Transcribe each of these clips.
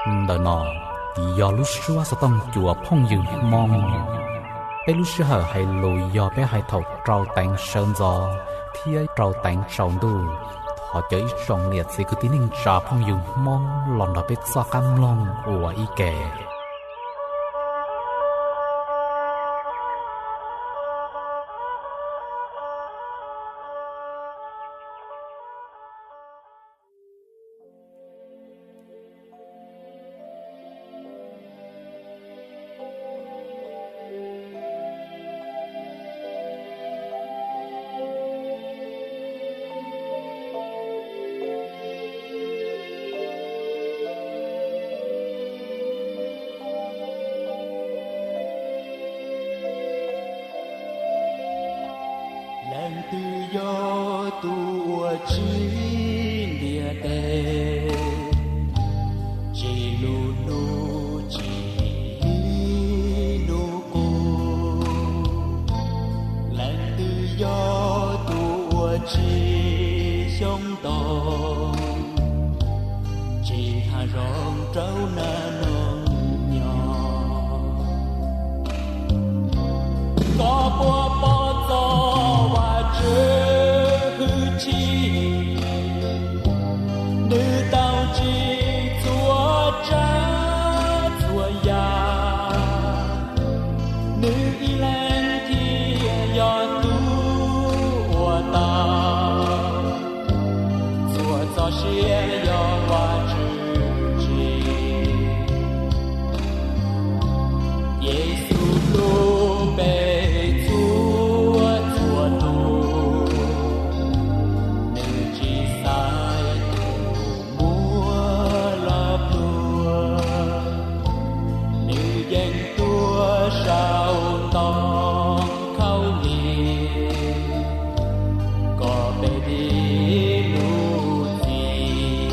Ntawm no yog lub suab xov tooj cua phooj ywg Hmoob. Peb lub sij hawm hais lus yog peb hais thaum rau teev sawv ntxov thiab rau teev tsaus ntuj. Thov caw ib tsoom niam txiv kwv tij neej tsa phooj ywg Hmoob los nrog peb txoj qab mloog ua ib ke. Leej twg yog tus uas tsim ntiaj teb, tsim lub hnub tsim ib hnub qub? Leej twg yog tus uas tsim xyoob ntoo, tsim hav zoov rau nag noog nyob? Koj puas pom txog Vajtswv hwj chim? Nws tau tsim txhua tsav txhua yam, nws ib leeg thiaj yog tus uas tau txhua txoj sia yog Vajtswv tsim. Yexus hlub peb txhua txhua tus, nws tsis xaiv tus muaj los pluag, nws yeej tuag saum ntoo khaub lig kom peb dim lub txim.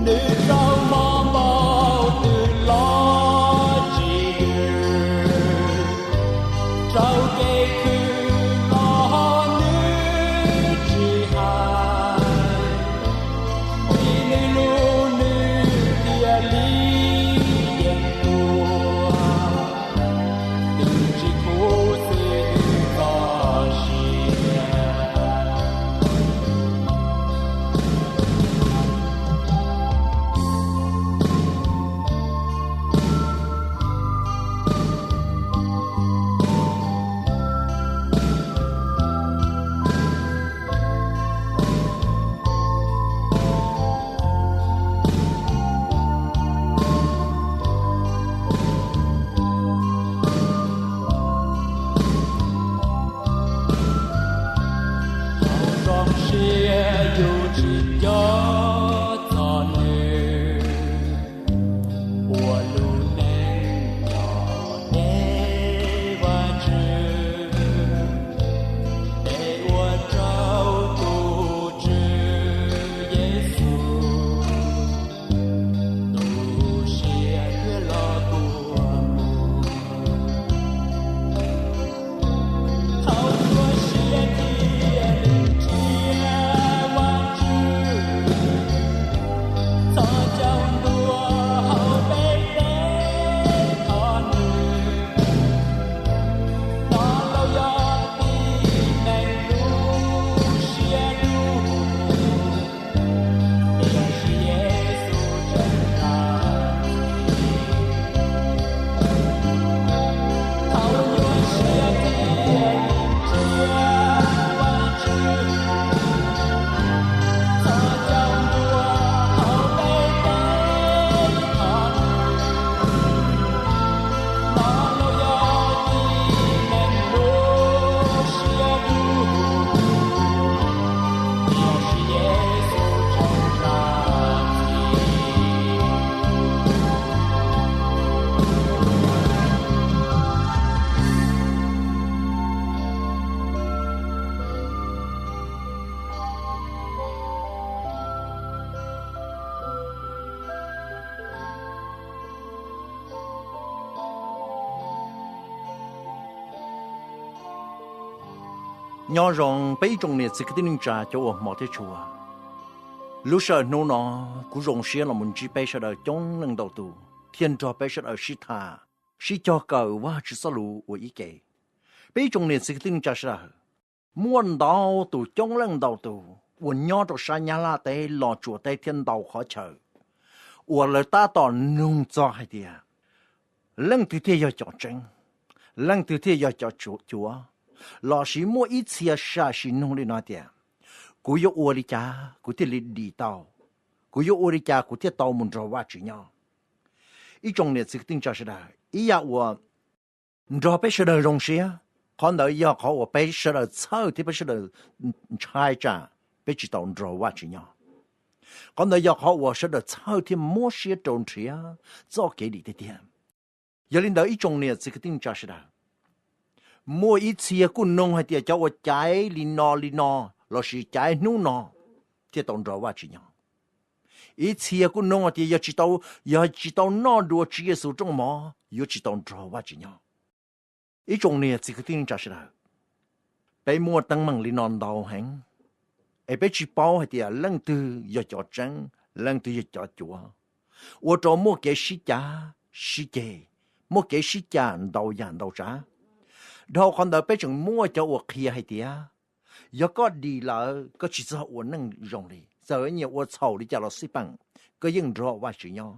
Nws rau hmo npau twg los tsis ywg, rau kev khwv los nws tsis hais, vim nws lub nws thiaj li yeej tuag, twb tsis khuv xim nws txoj sia. Zoo siab yus tsis nco txog nws, ua lub neej nyob deb Vajtswv, es ua rau tus Tswv Yexus tu siab thiab los kua muag. Thaum nyuaj siab thiaj li nrhiav Vajtswv, txhob caum ntua hauv peb teb thov nws. Hnov lauj yog tib neeg lub siab lug, tiam sis Yexus tseem zam txim. Thaum nyuaj siab thiaj li nrhiav Vajtswv, txhob caum ntua hauv peb teb thov nws. Hnov lauj yog tib neeg lub siab lug, tiam sis Yexus tseem zam txim. Nyob zoo peb ib tsoom niam txiv kwv tij neej tsa cov uas hmov thiab tshua. Lub sij hawm hnub no, kuv zoo siab los mus ntsib peb sawv daws coob leej ntau tus thiab nrog peb sawv daws sib tham, sib cog kawm Vajtswv txoj lus ua ib ke. Peb ib tsoom niam txiv kwv tij neej tsa sawv daws, muaj ntau tus coob leej ntau tus uas nyob rau sab Nyab Laj teb, Los Tsuas teb thiab ntau qhov chaw uas lawv tab tom nug txog hais tias leej twg thiaj yog cov tseeb, leej twg thiaj yog cov cuav, lossis muaj ib txhia sam sim nug li no tias kuv yuav ua li cas kuv thiaj li dim tau, kuv yuav ua li cas kuv thiaj tau mus nrog Vajtswv nyob. Ib tsoom niam txiv kwv tij neej tsa sawv daws, ib yam uas nrog peb sawv daws zoo siab, qhov ntawd yog qhov uas peb sawv daws txhawj thiab peb sawv daws ntshai tsam peb tsis tau nrog Vajtswv nyob. Qhov ntawd yog qhov uas sawv daws txhawj thiab muab siab rau nrhiav txoj kev dim tiag tiag. Yog li ntawd ib tsoom niam txiv kwv tij neej tsa sawv daws, muaj ib txhia kuj nug hais tias cov uas caiv li no li no lossis caiv hnub no thiaj tau nrog Vajtswv nyob. Ib txhia kuj nug hais tias yog tsis tau, yog tsis tau noj dua Tswv Yexus rooj mov yuav tsis tau nrog Vajtswv nyob. Ib tsoom niam txiv kwv tij neej tsa sawv daws, peb muaj teeb meem li no ntau heev, es peb tsis paub hais tias leej twg yog cov tseeb, leej twg yog cov cuav, ua rau muaj kev sib cav sib ceg, muaj kev sib cam ntau yam ntau tsav. Dhau qhov ntawd peb tseem muaj cov uas qhia hais tias yog koj dim lawm koj tsis txog ua neej zoo li, txawm nyiam ua txhaum li cas los xij peem, koj yeej nrog Vajtswv nyob.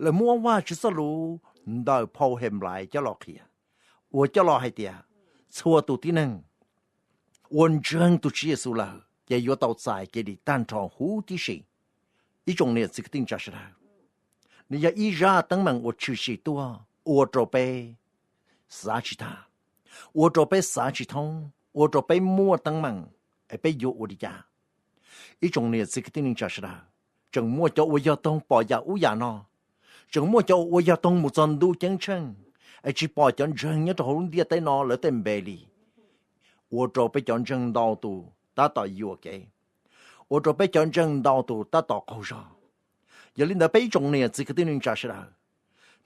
Lawv muab Vajtswv txoj lus ntawm phau Henplais coj los qhia, uas coj los hais tias txhua tus tib neeg uas ntseeg tus Tswv Yexus lawm ces yuav tau txais kev dim tag nrho huv tib si. Ib tsoom niam txiv kwv tij neej tsa sawv daws, nws yog ib zaj teeb meem uas tshwm sim tuaj ua rau peb xav tsis tag, ua rau peb xav tsis thoob, ua rau peb muaj teeb meem, es peb yuav ua li cas? Ib tsoom niam txiv kwv tij neej tsa sawv daws, tseem muaj cov uas yog toog pom yam ub yam no, tseem muaj cov uas yog toog mus txog ntuj ceeb tsheej, es tsis pom cov ntseeg nyob rau hauv lub ntiaj teb no lawv tej npe li, ua rau peb cov ntseeg ntau tus tab tom yuam kev, ua rau peb cov ntseeg ntau tus tab tom qaug zog. Yog li ntawd peb ib tsoom niam txiv kwv tij neej tsa sawv daws,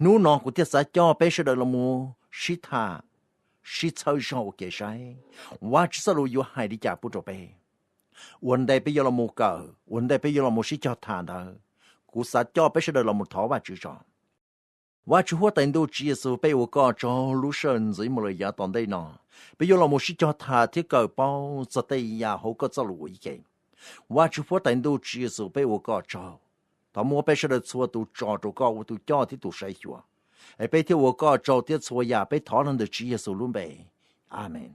hnub no kuv thiaj xav coj peb sawv daws los mus sib tham, sib txhawb zog ua ke saib Vajtswv txoj lus yuav hais li cas pub rau peb. Ua ntej peb yuav los mus kawm, ua ntej peb yuav los mus sib cog tham ntawd, kuv xav coj peb sawv daws los mus thov Vajtswv tso. Vajtswv huab tais ntuj Tswv Yexus, peb ua koj tsaug lub sij hawm ntxiv mus lawm yav tom ntej no, peb yuav los mus sib cog tham thiab kawm paub txog tej yam hauv koj txoj lus ua ib ke. Vajtswv huab tais ntuj Tswv Yexus, peb ua koj tsaug. Thov muab peb sawv daws txhua tus tso rau koj ua tus coj thiab tus saib xyuas, es peb thiaj ua koj tsaug thiab txhua yam peb thov los ntawm Tswv Yexus lub npe. Amees.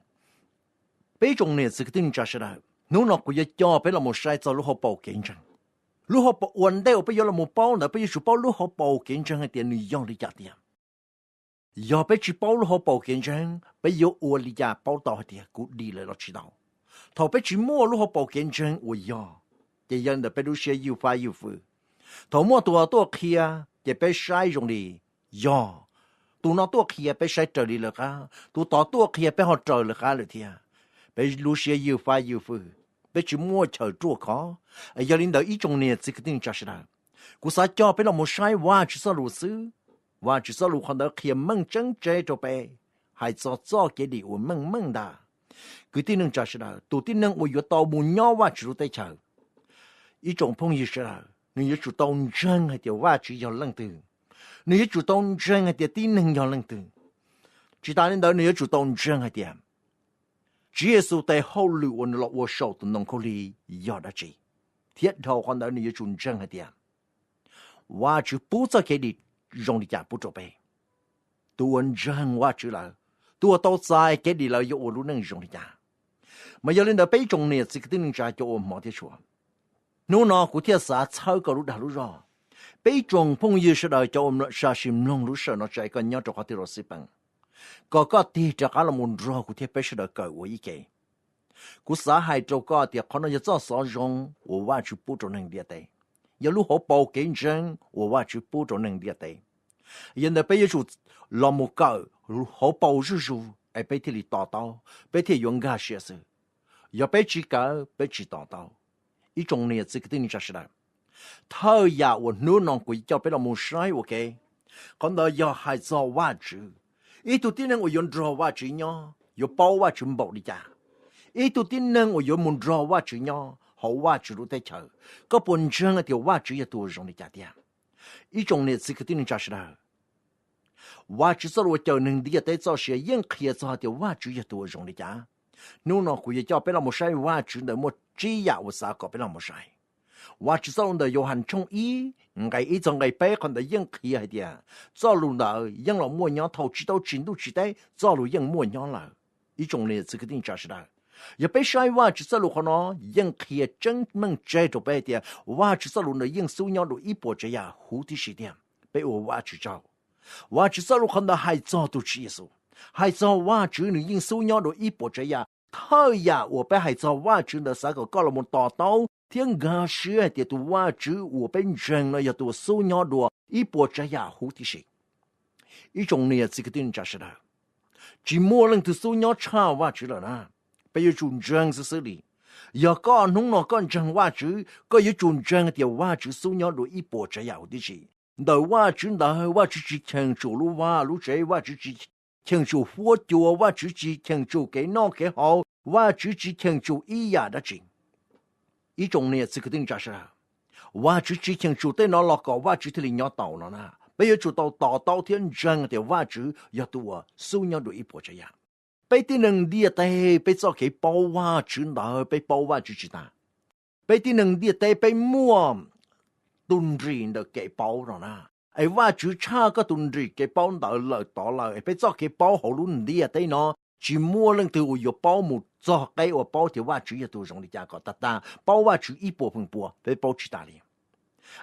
Peb ib tsoom niam txiv kwv tij neej tsa sawv daws, hnub no kuv yuav coj peb los mus saib txog lub hauv paus kev ntseeg. Lub hauv paus, ua ntej uas peb yuav los mus paub ntawd peb yuav tsum paub lub hauv paus kev ntseeg hais tias nws yog li cas tiag. Yog peb tsis paub lub hauv paus kev ntseeg, peb yuav ua li cas paub tau hais tias kuv dim lawm los tsis tau? Thaum peb tsis muaj lub hauv paus kev ntseeg uas yog, ces yog li ntawd peb lub siab ywj fab ywj fwj. Thaum muaj tus tuaj qhia, ces peb saib zoo li yog, tus no tuaj qhia peb saib raws li lawv qab, tus tod tuaj qhia peb ho raws lawv qab lawm thiab. Peb lub siab ywj fab ywj fwj, peb tsis muaj chaw ruaj khov. Yog li ntawd ib tsoom niam txiv kwv tij neej tsa sawv daws, kuv xav coj peb los mus saib Vajtswv txoj lus xwb. Vajtswv txoj lus qhov ntawd qhia meej tseeb tseb rau peb, hais txog txoj kev dim uas meej meej ntag. Kwv tij neej tsa sawv daws, tus tib neeg uas yuav tau mus nyob Vajtswv lub teb chaws, ib tsoom phooj ywg sawv daws, nws yuav tsum tau ntseeg hais tias Vajtswv yog leej twg. Nws yuav tsum tau ntseeg hais tias tib neeg yog leej twg. Tsis tas li ntawd nws yuav tsum tau ntseeg hais tias Tswv Yexus tes hauj lwm uas nws los ua saum tus ntoo khaub lig yog dab tsi, thiab dhau qhov ntawd nws yuav tsum ntseeg hais tias Vajtswv pub txoj kev dim zoo li cas pub rau peb. Tus uas ntseeg Vajtswv lawm, tus uas tau txais kev dim lawm yuav ua lub neej zoo li cas. Mas yog li ntawd peb ib tsoom niam txiv kwv tij neej tsa cov uas hmov thiab tshua, hnub no kuv thiaj xav txhawb koj lub dag lub zog. Peb ib tsoom phooj ywg sawv daws cov uas sam sim mloog lub sij hawm no tsis hais koj nyob rau qhov twg los xij peem, kom koj tig rov qab los mus nrog kuv thiab peb sawv daws kawm ua ib ke. Kuv xav hais rau koj tias qhov no yog txoj xov zoo uas Vajtswv pub rau neeg ntiaj teb, yog lub hauv paus kev ntseeg uas Vajtswv pub rau neeg ntiaj teb. Yog ntawd peb yuav tsum los mus kawm hauv paus zuj zus es peb thiaj li to taub, peb thiaj yuav nkag siab xwb. Yog peb tsis kawm peb tsis to taub. Ib tsoom niam txiv kwv tij neej tsa sawv daws, thawj yam uas hnub no kuv yuav coj peb los mus saib ua ke, qhov ntawd yog hais txog Vajtswv. Ib tug tib neeg uas yuav nrog Vajtswv nyob yuav paub Vajtswv npaum li cas? Ib tug tib neeg uas yuav mus nrog Vajtswv nyob hauv Vajtswv lub teb chaws. Koj puas ntseeg tias Vajtswv yog tus uas zoo li cas tiag? Ib tsoom niam txiv kwv tij neej tsa sawv daws, Vajtswv txoj lus uas cawm neeg ntiaj teb txoj sia yeej qhia txog tias Vajtswv yog tus uas zoo li cas. Hnub no kuv yuav coj peb los mus saib Vajtswv ntawd muaj tsib yam uas xav kom peb los mus saib. Vajtswv txoj lus ntawm Yauhas tshooj ib nqe ib txog nqe peb qhov ntawd yeej qhia hais tias txoj lus ntawd yeej los muaj nyob thaum tsis tau tsim ntuj tsim teb, txoj lus yeej muaj nyob lawm. Ib tsoom niam txiv kwv tij neej tsa sawv daws, yog peb saib Vajtswv txoj lus qhov no yeej qhia tseeb meej tseg rau peb tias Vajtswv txoj lus ntawd yeej xub nyob dua ib puas tsav yam huv tib si tiag. Peb ua Vajtswv tsaug. Vajtswv txoj lus qhov ntawd hais txog tus Tswv Yexus, hais txog Vajtswv nws yeej xub nyob dua ib puas tsav yam. Thawj yam uas peb hais txog Vajtswv ntawd xav kom koj los mus to taub thiab nkag siab hais tias tus Vajtswv uas peb ntseeg no yog tus uas xub nyob dua ib puas tsav yam huv tib si. Ib tsoom niam txiv kwv tij neej tsa sawv daws, tsis muaj leej twg xub nyob tshaj Vajtswv lawm na. Peb yuav tsum ntseeg xwb xwb li. Yog koj hnub no koj ntseeg Vajtswv, koj yuav tsum ntseeg tias Vajtswv xub nyob dua ib puas tsav yam huv tib si. Ntawm Vajtswv ntawd, Vajtswv tsis cheem tsum lub vaj lub tsev, Vajtswv tsis cheem tsum huab cua, Vajtswv tsis cheem tsum kev noj kev haus, Vajtswv tsis cheem tsum ib yam dab tsi. Ib tsoom niam txiv kwv tij neej tsa sawv daws, Vajtswv tsis cheem tsum tej no los kom Vajtswv thiaj li nyob tau no na. Peb yuav tsum tau to taub thiab ntseeg tias Vajtswv yog tus uas xub nyob dua ib puas tsav yam. Peb tib neeg ntiaj teb peb txoj kev paub Vajtswv ntawd peb paub Vajtswv tsis tas. Peb tib neeg ntiaj teb peb muaj tus nrim ntawm kev paub no na. Es Vajtswv tshaj koj tus nrim kev paub ntawd lawm tod lawm es peb txoj kev paub hauv lub ntiaj teb no tsis muaj leej twg uas yuav paub mus txog qeb uas paub tias Vajtswv yog tus zoo li cas kom tag tag, paub Vajtswv ib puas feem pua, peb paub tsis tas li.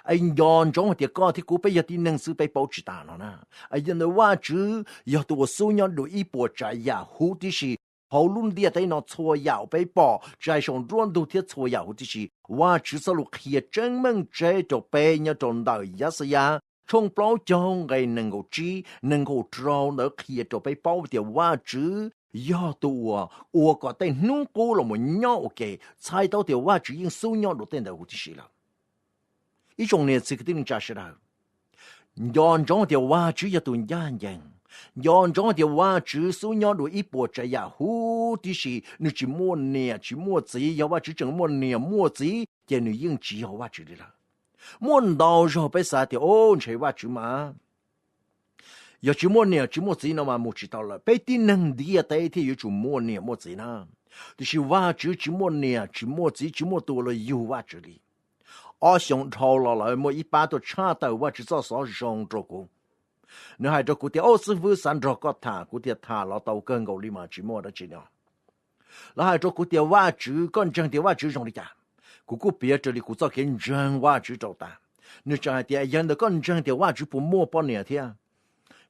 Es nco ntsoov hais tias koj thiab kuv peb yog tib neeg xwb peb paub tsis tas no na. Es yog ntawd Vajtswv yog tus uas xub nyob dua ib puas tsav yam huv tib si. Hauv lub ntiaj teb no txhua yam uas peb pom tsis hais saum nruab ntug thiab txhua yam huv tib si, Vajtswv txoj lus qhia tseeb meej tseg rau peb nyob rau ntawm Yaxayas tshooj plaub caug nqe nees nkaum tsib nees nkaum rau ntawd qhia rau peb paub tias Vajtswv yog tus uas ua kom tej hnub qub los mus nyob ua ke, txhais tau tias Vajtswv yeej xub nyob dua tej ntawd huv tib si lawm. Ib tsoom niam txiv kwv tij neej tsa sawv daws, nco ntsoov tias Vajtswv yog tus ncaj ncees. Nco ntsoov tias Vajtswv xub nyob dua ib puas tsav yam huv tib si, nws tsis muaj niam tsis muaj txiv. Yog Vajtswv tseem muaj niam muaj txiv ces nws yeej tsis yog Vajtswv li lawm. Muaj ntau zaug peb xav tias, o, ntshe Vajtswv mas yog tsis muaj niam tsis muaj txiv no mas mus tsis tau lawm. Peb tib neeg ntiaj teb thiaj yuav tsum muaj niam muaj txiv na. Tiam sis Vajtswv tsis muaj niam tsis muaj txiv, tsis muaj tus uas los yug Vajtswv li. Ob xyoos dhau los lawm muaj ib pab tuaj tshaj tawm Vajtswv txoj xov zoo rau kuv. Nws hais rau kuv tias, o, xib fwb xav nrog koj tham. Kuv tias, tham los tau kawg nkaus li mas tsis muaj dab tsi no. Lawv hais rau kuv tias, Vajtswv, koj ntseeg tias Vajtswv zoo li cas? Kuv kuj piav raws li kuv txoj kev ntseeg Vajtswv rau tas. Nws tseem hais tias, yog li ntawd koj ntseeg tias Vajtswv puas muaj poj niam thiab?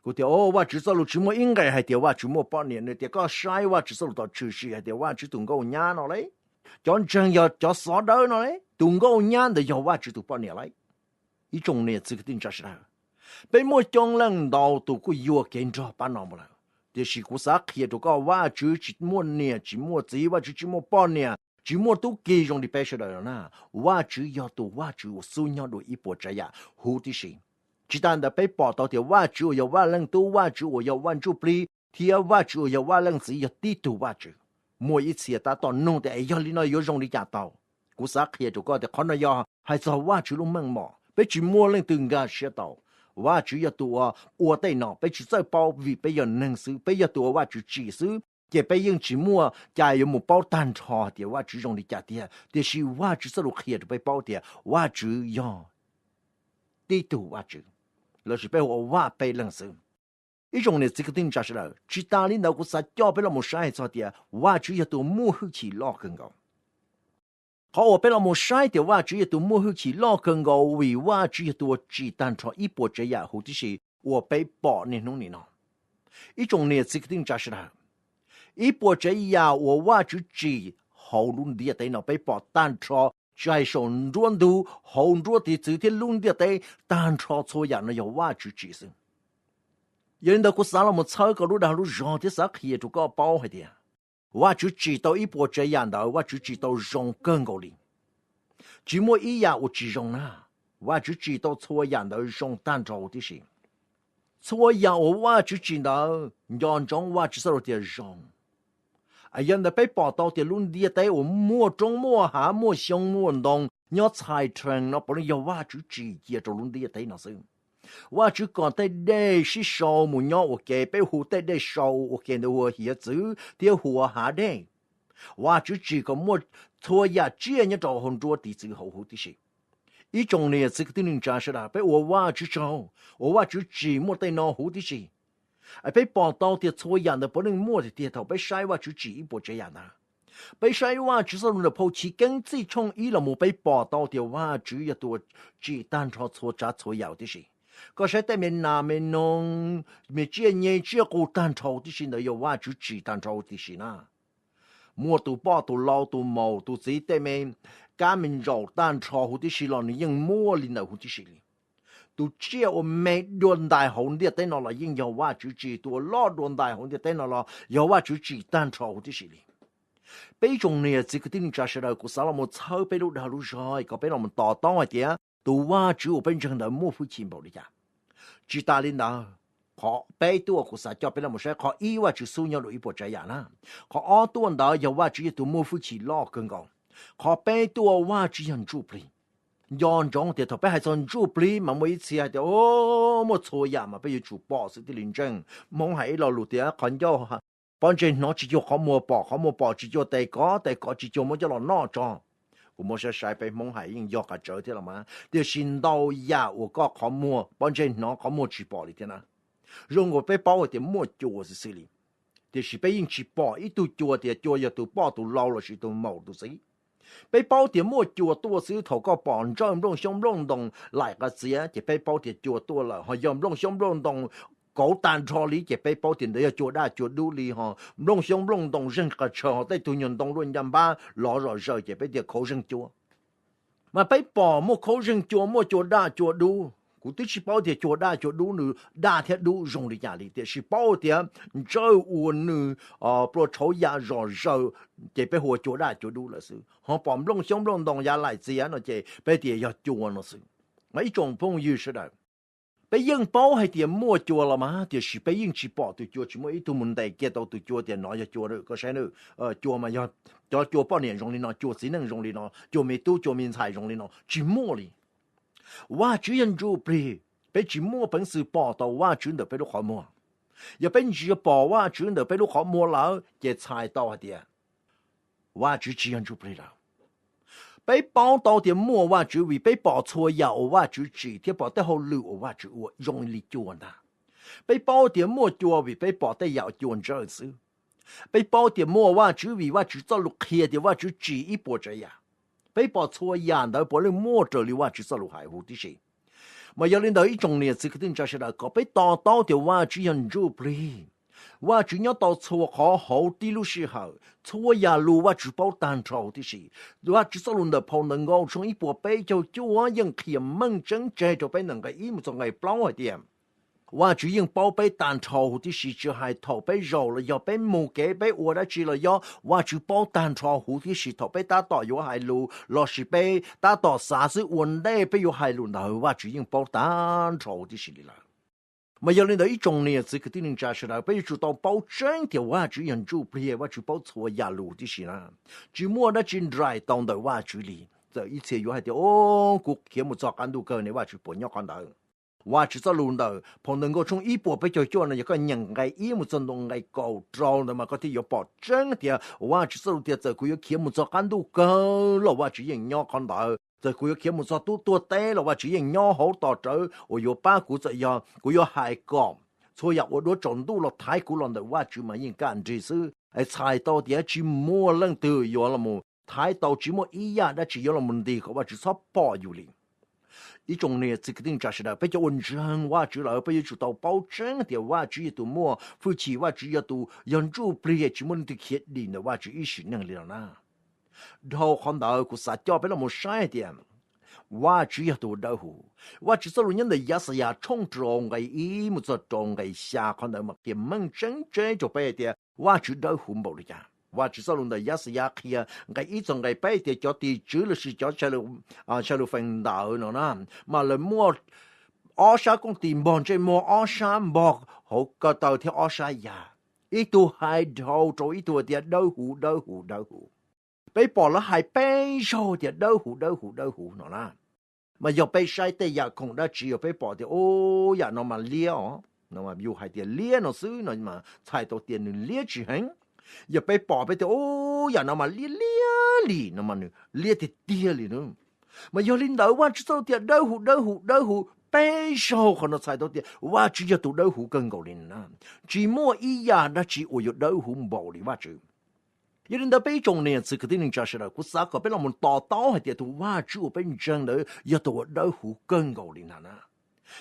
Kuv tias, o, Vajtswv txoj lus tsis muaj ib nqe hais tias Vajtswv muaj poj niam. Nws tias, koj saib Vajtswv txoj lus tom tshwm sim hais tias Vajtswv tus nkauj nyab no lauj, cov ntseeg yog cov xov dawb no lauj, tus nkauj nyab ntawd yog Vajtswv tus poj niam lauj. Ib tsoom niam txiv kwv tij neej tsa sawv daws, peb muaj coob leej ntau tus kuj yuam kev nrog pab no mus lawm. Tiam sis kuv xav qhia rau koj, Vajtswv tsis muaj niam tsis muaj txiv, Vajtswv tsis muaj poj niam tsis muaj tub ki zoo li peb sawv daws no na. Vajtswv yog tus Vajtswv uas xub nyob dua ib puas tsav yam huv tib si. Tsis tas ntawd peb pom tau tias Vajtswv uas yog Vaj Leej Tub, Vajtswv uas yog Vaj Ntsuj Plig, thiab Vajtswv uas yog Vaj Leej Txiv yog tib tug Vajtswv. Muaj ib txhia tab tom nug tias, es yog li no yuav zoo li cas tau? Kuv xav qhia rau koj tias qhov no yog hais txog Vajtswv lub meej mom, peb tsis muaj leej twg nkag siab tau. Vajtswv yog tus uas ua tej no, peb tsis txawj paub vim peb yog neeg xwb, peb yog tus uas Vajtswv tsim xwb, ces peb yeej tsis muaj cai yuav mus paub tag nrho tias Vajtswv zoo li cas tiag. Tiam sis Vajtswv txoj lus qhia rau peb paub tias Vajtswv yog tib tug Vajtswv, lossis peb hu ua Vaj Peb Leeg xwb. Ib tsoom niam txiv kwv tij neej tsa sawv daws, tsis tas li ntawd kuv xav coj peb los mus saib hais txog tias Vajtswv yog tus muaj hwj chim loj kawg nkaus. Qhov uas peb los mus saib tias Vajtswv yog tus muaj hwj chim loj kawg nkaus vim Vajtswv yog tus uas tsim tag nrho ib puas tsav yam huv tib si uas peb pom niaj hnub nim no. Ib tsoom niam txiv kwv tij neej tsa sawv daws, ib puas tsav yam uas Vajtswv tsim hauv lub ntiaj teb no peb pom tag nrho, tsis hais saum nruab ntug, hauv nruab tiv txwv thiab lub ntiaj teb, tag nrho txhua yam no yog Vajtswv tsim xwb. Yog li ntawd kuv xav los mus txhawb koj lub dag lub zog thiab xav qhia rau koj paub hais tias Vajtswv tsim tau ib puas tsav yam ntawd Vajtswv tsim tau zoo kawg nkaus li. Tsis muaj ib yam uas tsis zoo na. Vajtswv tsim tau txhua yam ntawd zoo tag nrho huv tib si. Txhua yam uas Vajtswv tsim ntawd nco ntsoov Vajtswv txoj lus tias zoo. Yog ntawd peb pom tau tias lub ntiaj teb uas muaj roob muaj hav muaj xyoob muaj ntoo nyob txhais rhees no puav leej yog Vajtswv tsim cia rau lub ntiaj teb no xwb. Vajtswv kom tej dej sib sau mus nyob ua ke, peb hu tej dej sau ua ke ntawd hu ua hiav txwv thiab hu ua hav dej. Vajtswv tsim kom muaj txhua yam tsiaj nyob rau hauv nruab tiv txwv hauv huv tib si. Ib tsoom niam txiv kwv tij neej tsa sawv daws, peb ua Vajtswv tsaug uas Vajtswv tsim muaj tej no huv tib si. Peb pom tau tias txhua yam ntawd puav leej muaj tiag tiag thaum peb saib Vajtswv tsim ib puas tsav yam ntawd. Peb saib Vajtswv txoj lus ntawm phau Chiv Keeb txij tshooj ib los mus peb pom tau tias Vajtswv yog tus tsim tag nrho txhua tsav txhua yam huv tib si. Koj saib tej me nas me noog, me tsiaj nyeg tsiaj qus tag nrho huv tib si ntawd yog Vajtswv tsim tag nrho huv tib si na. Muaj tus poj tus lau tus maum tus txiv tej me kab me ntsaum tag nrho huv tib si los nws yeej muaj li ntawd huv tib si li. Tus tsiaj uas me dua ntais hauv ntiaj teb no los yeej yog Vajtswv tsim, tus uas loj dua ntais hauv ntiaj teb no los yog Vajtswv tsim tag nrho huv tib si li. Peb ib tsoom niam txiv kwv tij neej tsa sawv daws, kuv xav los mus txhawb peb lub dag lub zog kom peb los mus to taub hais tias tus Vajtswv uas peb ntseeg ntawd muaj hwj chim npaum li cas. Tsis tas li ntawd, qhov peb tuaj kuv xav coj peb los mus saib qhov ib Vajtswv xub nyob dua ib puas tsav yam na. Qhov ob tuaj ntawd yog Vajtswv yog tus muaj hwj chim loj kawg nkaus. Qhov peb tuaj Vajtswv yog ntsuj plig. Nco ntsoov tias thaum peb hais txog ntsuj plig mas muaj ib txhia hais tias muaj txhua yam mas peb yuav tsum pom xwb thiaj li ntseeg. Hmoob hais ib lo lus tias qhov ncauj pob ntseg hnov tsis cuag qhov muag pom, qhov muag pom tsis cuag tes kov, tes kov tsis cuag muab coj los noj tso. Kuv muab saib saib peb Hmoob hais yeej yog qhov tseeb thiab los mas, tiam sis ntau yam uas koj qhov muag pob ntseg hnov qhov muag tsis pom li thiab na. Zoo nkaus peb paub hais tias muaj cua xwb xwb li, tiam sis peb yeej tsis pom ib tug cua tias cua yog tus poj tus lau lossis tus maum tus txiv. Peb paub tias muaj cua tuaj xwb, thaum koj pom ntsawj nplooj xyoob nplooj ntoo laim qas txiav ces peb paub tias cua tuaj lawm, ho yog nplooj xyoob nplooj ntoo kauv tag nrho li ces peb paub tias ntawd yog cua daj cua dub li, ho nplooj xyoob nplooj ntoo zeeg qas tshaw ho tej tug nyuag ntoo luaj ncaj npab lov zom zaws ces peb tias khaub zeeg cua. Mas peb pom muaj khaub zeeg cua, muaj cua daj cua dub, kuv twb tsis paub tias cua daj cua dub nws daj thiab dub zoo li cas li, tiam sis paub tias ntsawj ua nws plua tshauv ya zom zaws ces peb hu ua cua daj cua dub lawm xwb, ho pom nplooj xyoob nplooj ntoo ya laim txiav no ces peb tias yog cua no xwb. Mas ib tsoom phooj ywg sawv daws, peb yeej paub hais tias muaj cua los mas, tiam sis peb yeej tsis pom tus cua, tsis muaj ib tug mus ntes kiag tau tus cua tias nov yog cua, koj saib, cua mas yog cov cua poj niam zoo li no, cua txiv neej zoo li no, cua me tub cua me ntxhais zoo li no, tsis muaj li. Vajtswv yog ntsuj plig, peb tsis muaj peev xwm pom tau Vajtswv ntawm peb lub qhov muag. Yog peb ntsia pom Vajtswv ntawm peb lub qhov muag lawm ces txhais tau hais tias Vajtswv tsis yog ntsuj plig lawm. Peb paub tau tias muaj Vajtswv vim peb pom txhua yam uas Vajtswv tsim thiab pom tej hauj lwm uas Vajtswv ua zoo li cua ntag. Peb paub tias muaj cua vim peb pom tej yam cua ntsawj xwb. Peb paub tias muaj Vajtswv vim Vajtswv txoj lus qhia tias Vajtswv tsim ib puas tsav yam. Peb pom txhua yam ntawd puav leej muaj raws li Vajtswv txoj lus hais huv tib si. Mas yog li ntawd ib tsoom niam txiv kwv tij neej tsa sawv daws, kom peb to taub tias Vajtswv yog ntsuj plig. Vajtswv nyob tau txhua qhov hauv tib lub sij hawm, txhua yam lus Vajtswv paub tag nrho huv tib si. Vajtswv txoj lus ntawm phau Ntawv Nkauj tshooj ib puas peb caug cuaj yeej qhia meej tseeb tseg rau peb ntawm nqe ib mus txog nqe plaub hais tias Vajtswv yeej paub peb tag nrho huv tib si, tsis hais thaum peb zaum los yog peb mus kev peb ua dab tsi los yog Vajtswv paub tag nrho huv tib si. Thaum peb tab tom yuav hais lus lossis peb tab tom xav xwb ua ntej peb yuav hais lus ntawd Vajtswv yeej paub tag nrho huv tib si li lawm. Mas yog li ntawd ib tsoom niam txiv kwv tij neej tsa sawv daws, peb yuav tsum tau paub tseeb tias Vajtswv yog ntsuj plig, Vajtswv paub txhua yam lus huv tib si na. Tsis muaj dab tsi nraim tau ntawm Vajtswv li. Txawm ib txhia yuav hais tias, o, kuv khiav mus txog qab ntuj kawg ne, Vajtswv puas nyob qhov ntawd? Vajtswv txoj lus ntawm phau Ntawv Nkauj tshooj ib puas peb caug cuaj no, yog koj nyeem nqe ib mus txog ntu nqe kaum rau ntawd mas koj thiaj yuav pom tseeb tias Vajtswv txoj lus tias txawm kuv yuav khiav mus txog qab ntuj kawg los Vajtswv yeej nyob qhov ntawd, txawm kuv yuav khiav mus txog tub tuag teb los Vajtswv yeej nyob hauv tos rawv uas yuav pab kuv, txawm yog kuv yuav hais kom txhua yam ua duab tsaus ntuj los thaiv kuv los ntawm Vajtswv mas yeej kaj nrig xwb. Es txhais tau tias tsis muaj leej twg yuav los thaiv tau, tsis muaj ib yam dab tsi yuav los ntis kom Vajtswv txhob pom yus li. Ib tsoom niam txiv kwv tij neej tsa sawv daws, peb cov uas ntseeg Vajtswv lawm peb yuav tsum tau paub tseeb tias Vajtswv yog tus muaj hwj chim, Vajtswv yog tus yog ntsuj plig, tsis muaj leej twg khiav dim ntawm Vajtswv ib sim neej li los na. Dhau qhov ntawd kuv xav coj peb los mus saib hais tias Vajtswv yog tus dawb huv. Vajtswv txoj lus nyob ntawm Yaxayas tshooj rau nqe ib mus txog rau nqe xya, qhov ntawd mas qhia meej tseeb tseb rau peb hais tias Vajtswv dawb huv npaum li cas. Vajtswv txoj lus ntawm Yaxayas qhia nqe ib txog nqe peb tias cov tim tswv lossis cov Xalufees ntawd no na, mas lawv muaj ob sab kooj tis npog ntsej muag, ob sab npog hauv ko taw thiab ob sab yas. Ib tug hais dhau rau ib tug tias dawb huv, dawb huv, dawb huv. Peb pom lawv hais peb zaug tias dawb huv, dawb huv, dawb huv no na. Mas yog peb saib tej yam khoom dab tsi yog peb pom tias, u, yam no mas liab os, yus hais tias liab no xwb no mas txhais tau tias nws liab tsis heev. Yog peb pom peb tias, u, yam no mas liab liab li no mas nws liab tiag tiag li na. Mas yog li ntawd Vajtswv txoj lus tias dawb huv, dawb huv, dawb huv peb zaug qhov no txhais tau tias Vajtswv yog tus dawb huv kawg nkaus li na. Tsis muaj ib yam dab tsi uas yuav dawb huv npaum li Vajtswv. Yog li ntawd peb ib tsoom niam txiv kwv tij neej tsa sawv daws, kuv xav kom peb los mus to taub hais tias tus Vajtswv uas peb ntseeg ntawd yog tus uas dawb huv kawg nkaus li na na.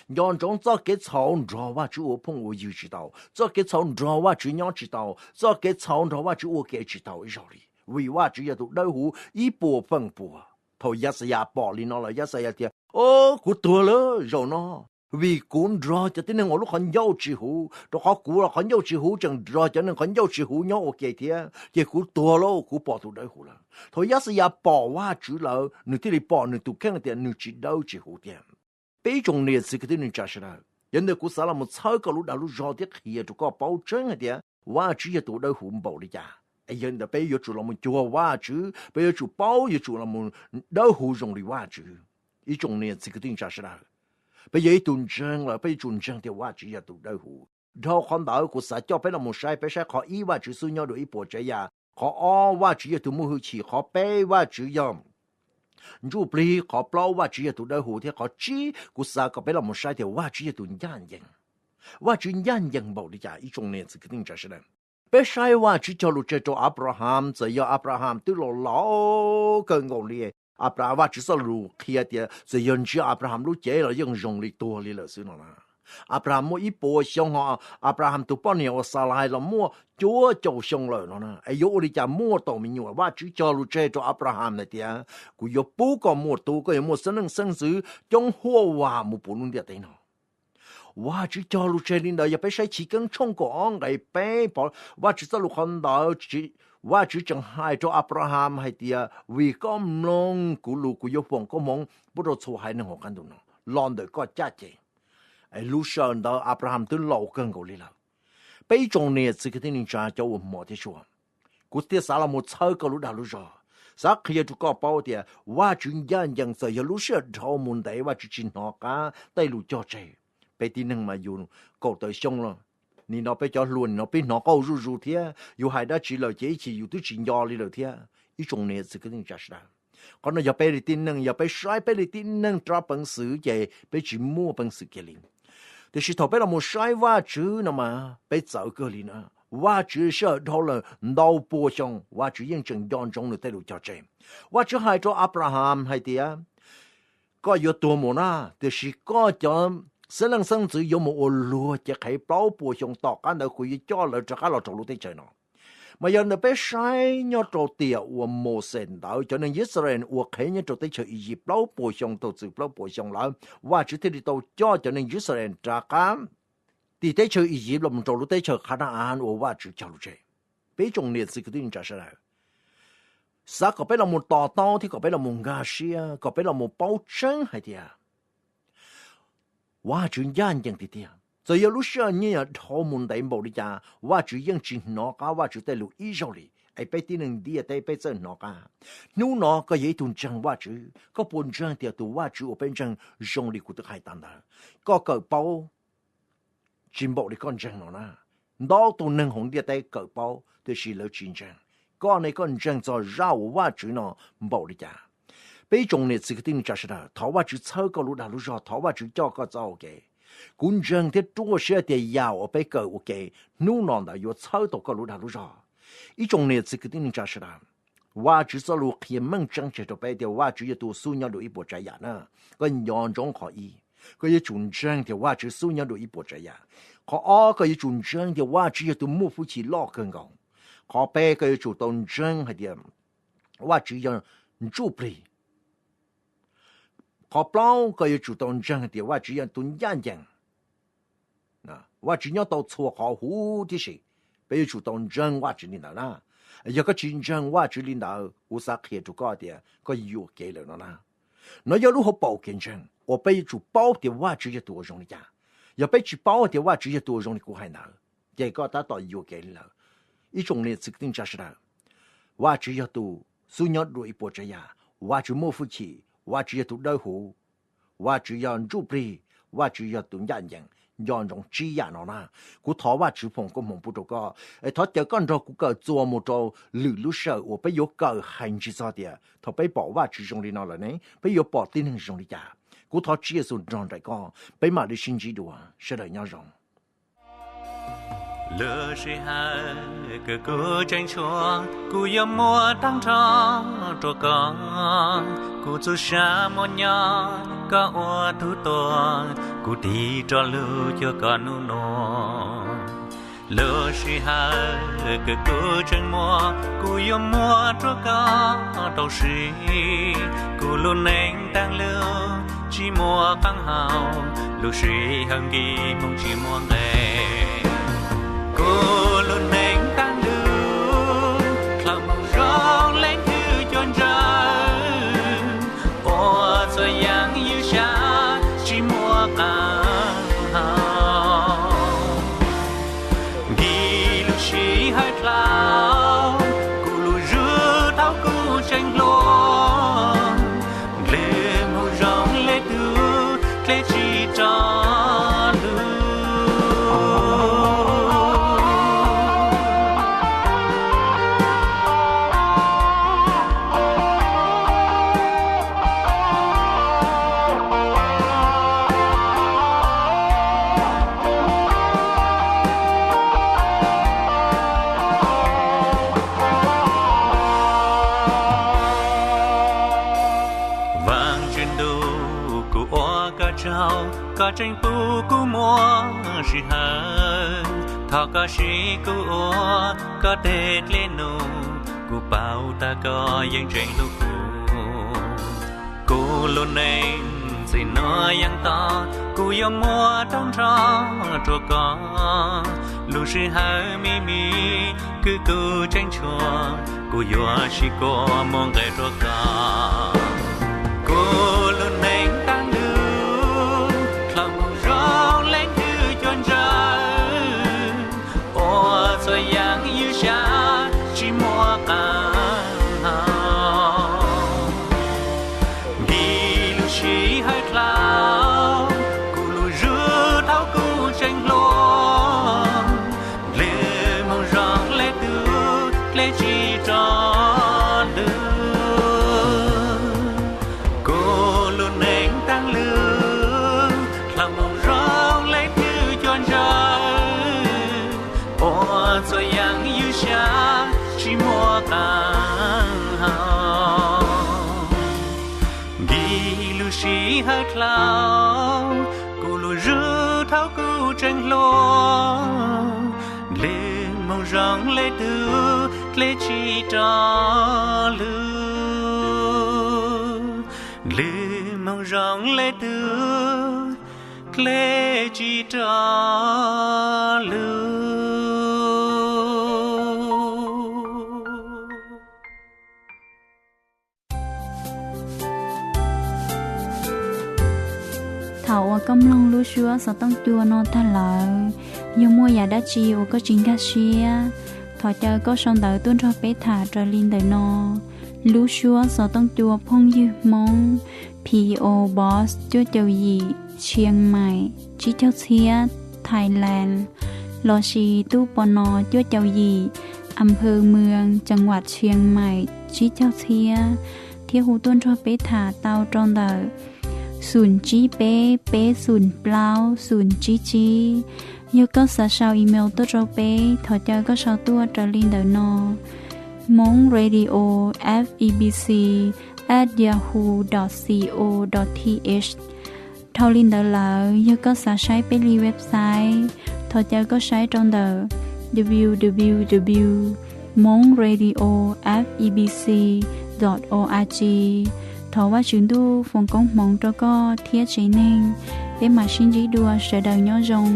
Nco ntsoov, txoj kev txhaum nrog Vajtswv ua phooj ua ywg tsis tau, txoj kev txhaum nrog Vajtswv nyob tsis tau, txoj kev txhaum nrog Vajtswv ua ke tsis tau ib zaug li, vim Vajtswv yog tus dawb huv ib puas feem pua. Thaum Yaxayas pom li no lawm Yaxayas tias, o, kuv tuag lawm zaum no, vim kuv nrog cov tib neeg uas lub qhov ncauj tsis huv, rau qhov kuv los qhov ncauj tsis huv tseem nrog cov neeg qhov ncauj tsis huv nyob ua ke thiab, ces kuv tuag lauj, kuv pom tus dawb huv lawm. Thaum Yaxayas pom Vajtswv lawm nws thiaj li pom nws tus kheej tias nws tsis dawb tsis huv tiag. Peb ib tsoom niam txiv kwv tij neej tsa sawv daws, yog li ntawd kuv xav los mus txhawb koj lub dag lub zog thiab qhia rau koj paub tseeb hais tias Vajtswv yog tus dawb huv npaum li cas. Yog li ntawd peb yuav tsum los mus cuag Vajtswv, peb yuav tsum paub, yuav tsum los mus dawb huv zoo li Vajtswv. Ib tsoom niam txiv kwv tij neej tsa sawv daws, peb yog ib tug ntseeg lawm peb yuav tsum ntseeg tias Vajtswv yog tus dawb huv. Dhau qhov ntawd kuv xav coj peb los mus saib, peb saib qhov ib Vajtswv xub nyob dua ib puas tsav yam, qhov ob Vajtswv yog tus muaj hwj chim, qhov peb Vajtswv yog ntsuj plig, qhov plaub Vajtswv yog tus dawb huv, thiab qhov tsib kuv xav kom peb los mus saib tias Vajtswv yog tus ncaj ncees. Vajtswv ncaj ncees npaum li cas ib tsoom niam txiv kwv tij neej tsa sawv daws? Peb saib Vajtswv cog lus tseg rau Abraham, txawm yog Abraham twb laus laus kawg nkaus li, Abraham, Vajtswv txoj lus qhia tias txawm yog ntsia Abraham lub cev los yeej zoo li tuag li lawm xwb no na. Abraham muaj ib puas xyoo, ho Abraham tus poj niam uas Xalais los muaj cuaj caum xyoo lawm no na. Es yuav ua li cas muaj tau me nyuam? Vajtswv cog lus tseg rau Abraham hais tias, kuv yuav pub koj muaj tub, koj yuav muaj xeeb leej xeeb ntxwv coob huaj vam mus puv lub ntiaj teb no. Vajtswv cog lus tseg li ntawd, yog peb saib Chiv Keeb tshooj kaum ob nqe peb, Vajtswv txoj lus qhov ntawd, Vajtswv tseem hais rau Abraham hais tias, vim koj mloog kuv lus, kuv yuav foom koob hmoov pub rau txhua haiv neeg hauv qab ntuj no los ntawm koj caj ces. Es lub sij hawm ntawd Abraham twb laus kawg nkaus li lawm. Peb ib tsoom niam txiv kwv tij neej tsa cov uas hmov thiab tshua, kuv thiaj xav los mus txhawb koj lub dag lub zog, xav qhia rau koj paub tias Vajtswv ncaj ncees, txawm yog lub sij hawm dhau mus ntev Vajtswv tsis hnov qab tej lus cog tseg. Peb tib neeg mas yus kaum tawm xyoo los, nim no peb cov hluas nim no peb hnov qauj zuj zus thiab, yus hais dab tsi lawm ces ib chim yus twb tsis nco li lawm thiab. Ib tsoom niam txiv kwv tij neej tsa sawv daws, qhov no yog peb li tib neeg, yog peb saib peb li tib neeg rab peev xwm ces peb tsis muaj peev xwm kiag li. Tiam sis thaum peb los mus saib Vajtswv no mas peb txawv kawg li na. Vajtswv sij hawm dhau lawm ntau pua xyoo Vajtswv yeej tseem nco ntsoov nws tej lus cog tseg. Vajtswv hais rau Abraham hais tias, koj yuav tuag mus na, tiam sis koj cov xeeb leej xeeb ntxwv yuav mus ua luag cev qhev plaub puas xyoo, tom qab ntawd kuv yuav coj lawv rov qab los rau lub teb chaws no. Mas yog ntawd peb saib nyob rau tiam uas Mauxes ntawd cov neeg Yixalayees ua qhev nyob rau teb chaws Iziv plaub puas xyoo, tau txwm plaub puas xyoo lawm, Vajtswv thiaj li tau coj cov neeg Yixalayees rov qab tim teb chaws Iziv los rau lub teb chaws Khana-an uas Vajtswv cog lus tseg. Peb ib tsoom niam txiv kwv tij neej tsa sawv daws, xav kom peb los mus to taub thiab kom peb los mus nkag siab, kom peb los mus paub tseeb hais tias Vajtswv ncaj ncees tiag tiag. Txawm yog lub sij hawm nyiaj yam dhau mus ntev npaum li cas, Vajtswv yeej tsis hnov qab Vajtswv tej lus ib zaug li. Es peb tib neeg ntiaj teb peb txawj hnov qab. Hnub no koj yog ib tug ntseeg Vajtswv, koj puas ntseeg tias tus Vajtswv uas peb ntseeg zoo li kuv twb hais tas ntawd? Koj kawm paub tsis npaum li koj ntseeg no na. Ntau tus neeg hauv ntiaj teb kawm paub tiam sis lawv tsis ntseeg. Koj ne, koj ntseeg txog zaj uas Vajtswv no npaum li cas? Peb ib tsoom niam txiv kwv tij neej tsa sawv daws, thov Vajtswv txhawb koj lub dag lub zog, thov Vajtswv coj koj txoj ua ke. Kuv ntseeg thiab ruaj siab tias yam uas peb kawm ua ke hnub no ntawd yuav txhawb tau koj lub dag lub zog. Ib tsoom niam txiv kwv tij neej tsa sawv daws, Vajtswv txoj lus qhia meej tseeb tseg rau peb tias Vajtswv yog tus xub nyob dua ib puas tsav yam na. Koj nco ntsoov qhov ib, koj yuav tsum ntseeg tias Vajtswv xub nyob dua ib puas tsav yam. Qhov ob, koj yuav tsum ntseeg tias Vajtswv yog tus muaj hwj chim loj kawg nkaus. Qhov peb, koj yuav tsum tau ntseeg hais tias Vajtswv yog ntsuj plig. Qhov plaub, koj yuav tsum tau ntseeg hais tias Vajtswv yog tus ncaj ncees. Vajtswv nyob tau txhua qhov huv tib si. Peb yuav tsum tau ntseeg Vajtswv li ntawd na. Yog koj tsis ntseeg Vajtswv li ntawd, kuv xav qhia rau koj tias koj yuam kev lawm no na. No yog lub hauv paus kev ntseeg uas peb yuav tsum paub tias Vajtswv yog tus uas zoo li cas. Yog peb tsis paub tias Vajtswv yog tus uas zoo li kuv hais ntawd, ces koj tab tom yuam kev li lawm. Ib tsoom niam txiv kwv tij neej tsa sawv daws, Vajtswv yog tus xub nyob dua ib puas tsav yam, Vajtswv muaj hwj chim, Vajtswv yog tus dawb huv, Vajtswv yog ntsuj plig, Vajtswv yog tus ncaj ncees, nco ntsoov tsib yam no na. Kuv thov Vajtswv foom koob hmoov pub rau koj, es thov caw koj nrog kuv kawm txuas mus rau lwm lub sij hawm uas peb yuav kawm hais ntsig txog tias thaum peb pom Vajtswv zoo li no lawm ne, peb yuav pom tib neeg zoo li cas. Kuv thov Tswv Yexus nrog nraim koj, peb mam li sib ntsib dua, sawv daws nyob zoo. Lub sij hawm kws kuv tseem tshuav, kuv yuav muab tag nrho rua koj. Kuv txhua sa muaj nyob koj ua tug tuag, kuv tig rov lug cuag koj nub nua. Lub sij hawm kws kuv tseem muaj, kuv yuav muab rua koj rau siv. Kuv lub neej taag lug tsis muaj qaab hau, lub sij hawm nkig moog tsis muaj nqe. Kuv lub neej taag lug dlhau moog zoo leej twg cua ntsawg, ua txhua yaam ywj sab tsis muaj qaab hau. Nkig lub sij hawm dlhau, kuv lub zug thaum kuv tseem hluas, dlhau moog zoo leej twg dlhau tsis rov lug. Vaajtswv ntuj, kuv ua koj tsaug, koj tseem pub kuv muaj sij hawm. Thov koj siv kuv ua koj teg dlej num, kuv paub tas koj yeej tseem hlub kuv. Kuv lub neej txij nuav yaam tod, kuv yuav muab tag nrho rua koj. Lub sij hawm me me kws kuv tseem tshuav, kuv yuav sib kua muaj nqe rua koj. Kuv lub neej taag lug dlhau moog zoo leej twg cua ntsawg, ua txhua yaam ywj sab tsis muaj qaab hau. Nkig lub sij hawm dlhau, kuv lub zug thaum kuv tseem hluas, dlhau moog zoo leej twg dlhau tsis rov lug. Kuv lub neej taag lug dlhau moog zoo leej twg cua ntsawg, ua txhua yaam ywj sab tsis muaj qaab hau. Nkig lub sij hawm dlhau, kuv lub zug thaum kuv tseem hluas, dlhau moog zoo leej twg dlhau tsis rov lug. Dlhau moog zoo leej twg dlhau tsis rov lug. Thaum uas koj mloog lub suab xov tooj cua no tag lawm, yog muaj yam dab tsi uas koj tsis nkag siab, thov caw koj sau ntawv tuaj nrog peb tham raws li ntawm no. Lub suab xov tooj cua phooj ywg Hmoob, P O Box cuaj caum yim, Chiang Mai tsib caug txhiab, Thailand, lossis tub pos no cuaj caum yim, อำเภอเมือง จังหวัดเชียงใหม่ tsib caug txhiab, thiab hu tuaj nrog peb tham tau rau ntawm xum tsib peb peb xum plaub xum tsib tsib. Yog koj xav sau email tuaj rau peb, thov caw koj sau tuaj raws li ntawm no: Hmong Radio F E B C at yahoo dot co dot th. Dhau li ntawd lawm, yog koj xav saib peb li website, thov caw koj saib rau ntawm W W W Hmong Radio F E B C dot org. Thov Vajtswv Ntuj foom koob hmoov rau koj thiab tsev neeg. Peb mam sib ntsib dua, sawv daws nyob zoo.